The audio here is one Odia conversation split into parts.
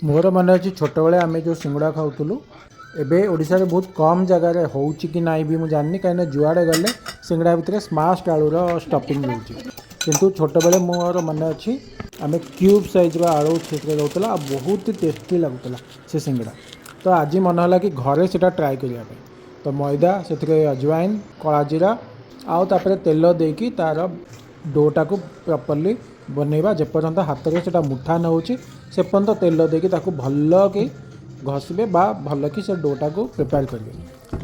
ମୋର ମନେ ଅଛି, ଛୋଟବେଳେ ଆମେ ଯେଉଁ ସିଙ୍ଗଡ଼ା ଖାଉଥିଲୁ, ଏବେ ଓଡ଼ିଶାରେ ବହୁତ କମ୍ ଜାଗାରେ ହେଉଛି କି ନାହିଁ ବି ମୁଁ ଜାଣିନି, କାହିଁକିନା ଯୁଆଡ଼େ ଗଲେ ସିଙ୍ଗଡ଼ା ଭିତରେ ସ୍ମାସ୍ଡ ଆଳୁର ଷ୍ଟଫିଂ ରହୁଛି। କିନ୍ତୁ ଛୋଟବେଳେ ମୋର ମନେ ଅଛି, ଆମେ କ୍ୟୁବ୍ ସାଇଜ୍ର ଆଳୁ ସେଥିରେ ରହୁଥିଲା ଆଉ ବହୁତ ଟେଷ୍ଟି ଲାଗୁଥିଲା ସେ ସିଙ୍ଗଡ଼ା। ତ ଆଜି ମନେ ହେଲା କି ଘରେ ସେଇଟା ଟ୍ରାଏ କରିବା ପାଇଁ। ତ ମଇଦା, ସେଥିରେ ଅଜୱାଇନ୍, କଳା ଜିରା ଆଉ ତାପରେ ତେଲ ଦେଇକି ତା'ର ଡୋଟାକୁ ପ୍ରପର୍ଲି ବନେଇବା। ଯେପର୍ଯ୍ୟନ୍ତ ହାତରେ ସେଇଟା ମୁଠା ନ ହେଉଛି, ସେ ପର୍ଯ୍ୟନ୍ତ ତେଲ ଦେଇକି ତାକୁ ଭଲକି ଘଷିବେ ବା ଭଲକି ସେ ଡୋଟାକୁ ପ୍ରିପେୟାର କରିବେ।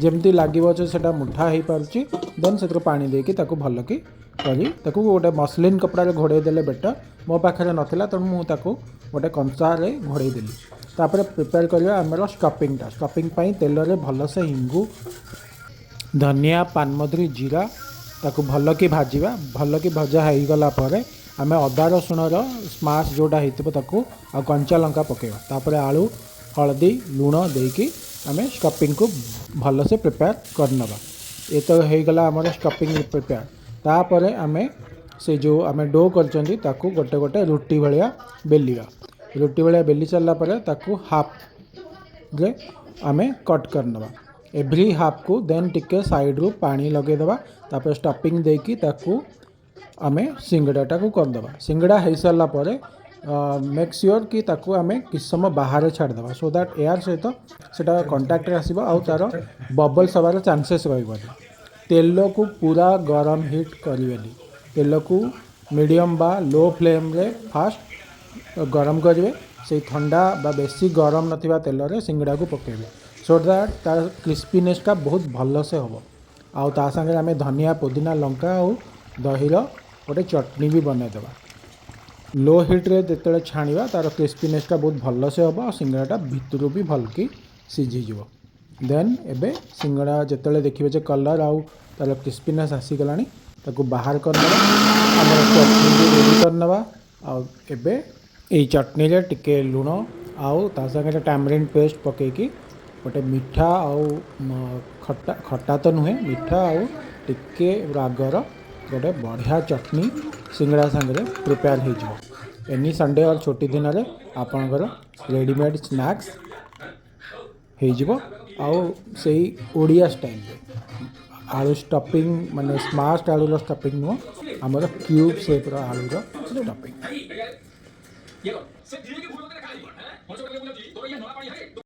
ଯେମିତି ଲାଗିବ ଯେ ସେଇଟା ମୁଠା ହେଇପାରୁଛି, ଦେନ୍ ସେଥିରେ ପାଣି ଦେଇକି ତାକୁ ଭଲକି କରି ତାକୁ ଗୋଟେ ମସଲିନ୍ କପଡ଼ାରେ ଘୋଡ଼େଇ ଦେଲେ ବେଟର୍। ମୋ ପାଖରେ ନଥିଲା, ତେଣୁ ମୁଁ ତାକୁ ଗୋଟେ କଂସାରେ ଘୋଡ଼େଇ ଦେଲି। ତାପରେ ପ୍ରିପେୟାର କରିବା ଆମର ଷ୍ଟଫିଂଟା। ଷ୍ଟଫିଂ ପାଇଁ ତେଲରେ ଭଲସେ ହିଙ୍ଗୁ, ଧନିଆ, ପାନମଧୁରୀ, ଜିରା ତାକୁ ଭଲକି ଭାଜିବା। ଭଲକି ଭଜା ହେଇଗଲା ପରେ ଆମେ ଅଦା ରସୁଣର ସ୍ମାସ୍ ଯେଉଁଟା ହେଇଥିବ ତାକୁ ଆଉ କଞ୍ଚା ଲଙ୍କା ପକାଇବା। ତାପରେ ଆଳୁ, ହଳଦୀ, ଲୁଣ ଦେଇକି ଆମେ ଷ୍ଟଫିଂକୁ ଭଲସେ ପ୍ରିପେୟାର କରିନେବା। ଏ ତ ହେଇଗଲା ଆମର ଷ୍ଟଫିଂ ପ୍ରିପେୟାର। ତାପରେ ଆମେ ସେ ଯେଉଁ ଆମେ do କରିଛନ୍ତି, ତାକୁ ଗୋଟେ ଗୋଟେ ରୁଟି ଭଳିଆ ବେଲିବା। ରୁଟି ଭଳିଆ ବେଲି ସାରିଲା ପରେ ତାକୁ ହାଫ୍ରେ ଆମେ କଟ୍ କରିନେବା ଏଭ୍ରି ହାଫ୍କୁ। ଦେନ୍ ଟିକେ ସାଇଡ଼୍ରୁ ପାଣି ଲଗାଇଦେବା। ତାପରେ ଷ୍ଟଫିଂ ଦେଇକି ତାକୁ ଆମେ ସିଙ୍ଗଡ଼ାଟାକୁ କରିଦେବା। ସିଙ୍ଗଡ଼ା ହେଇସାରିଲା ପରେ ମେକ୍ ସିଓର କି ତାକୁ ଆମେ କିଛି ସମୟ ବାହାରେ ଛାଡ଼ିଦେବା, ସୋ that air ସହିତ ସେଇଟା କଣ୍ଟାକ୍ଟରେ ଆସିବ ଆଉ ତା'ର ବବଲ୍ସ ହେବାର ଚାନ୍ସେସ୍ ରହିବନି। ତେଲକୁ ପୁରା ଗରମ ହିଟ୍ କରିବେନି। ତେଲକୁ ମିଡ଼ିୟମ୍ ବା ଲୋ ଫ୍ଲେମ୍ରେ ଫାଷ୍ଟ ଗରମ କରିବେ। ସେଇ ଥଣ୍ଡା ବା ବେଶୀ ଗରମ ନଥିବା ତେଲରେ ସିଙ୍ଗଡ଼ାକୁ ପକାଇବେ, ସୋ that ତାର କ୍ରିସ୍ପିନେସ୍ଟା ବହୁତ ଭଲସେ ହେବ। ଆଉ ତା ସାଙ୍ଗରେ ଆମେ ଧନିଆ, ପୋଦିନା, ଲଙ୍କା ଆଉ ଦହିର ଗୋଟେ ଚଟଣି ବି ବନେଇଦେବା। ଲୋ ହିଟ୍ରେ ଯେତେବେଳେ ଛାଣିବା, ତା'ର କ୍ରିସ୍ପିନେସ୍ଟା ବହୁତ ଭଲସେ ହେବ ଆଉ ସିଙ୍ଗଡ଼ାଟା ଭିତରୁ ବି ଭଲକି ସିଝିଯିବ। ଦେନ୍ ଏବେ ସିଙ୍ଗଡ଼ା ଯେତେବେଳେ ଦେଖିବେ ଯେ କଲର୍ ଆଉ ତା'ର କ୍ରିସ୍ପିନେସ୍ ଆସିଗଲାଣି, ତାକୁ ବାହାର କରିନେବା। ଆମର ଚଟଣି ବି ରେଡ଼ି କରିନେବା। ଆଉ ଏବେ ଏଇ ଚଟଣିରେ ଟିକେ ଲୁଣ ଆଉ ତା ସାଙ୍ଗରେ ଟାମରିଣ୍ଡ ପେଷ୍ଟ ପକାଇକି ଗୋଟେ ମିଠା ଆଉ ଖଟା, ଖଟା ତ ନୁହେଁ, ମିଠା ଆଉ ଟିକେ ରାଗର ଗୋଟେ ବଢ଼ିଆ ଚଟଣି ସିଙ୍ଗଡ଼ା ସାଙ୍ଗରେ ପ୍ରିପେୟାର ହେଇଯିବ। ଏନି ସଣ୍ଡେ ଅର୍ ଛୁଟି ଦିନରେ ଆପଣଙ୍କର ରେଡ଼ିମେଡ଼୍ ସ୍ନାକ୍ସ ହେଇଯିବ। ଆଉ ସେଇ ଓଡ଼ିଆ ଷ୍ଟାଇଲରେ ଆଳୁ ଷ୍ଟଫିଂ, ମାନେ ସ୍ମାସ୍ଡ ଆଳୁର ଷ୍ଟଫିଂ ନୁହଁ, ଆମର କ୍ୟୁବ୍ ସେପ୍ର ଆଳୁର ଷ୍ଟଫିଂ।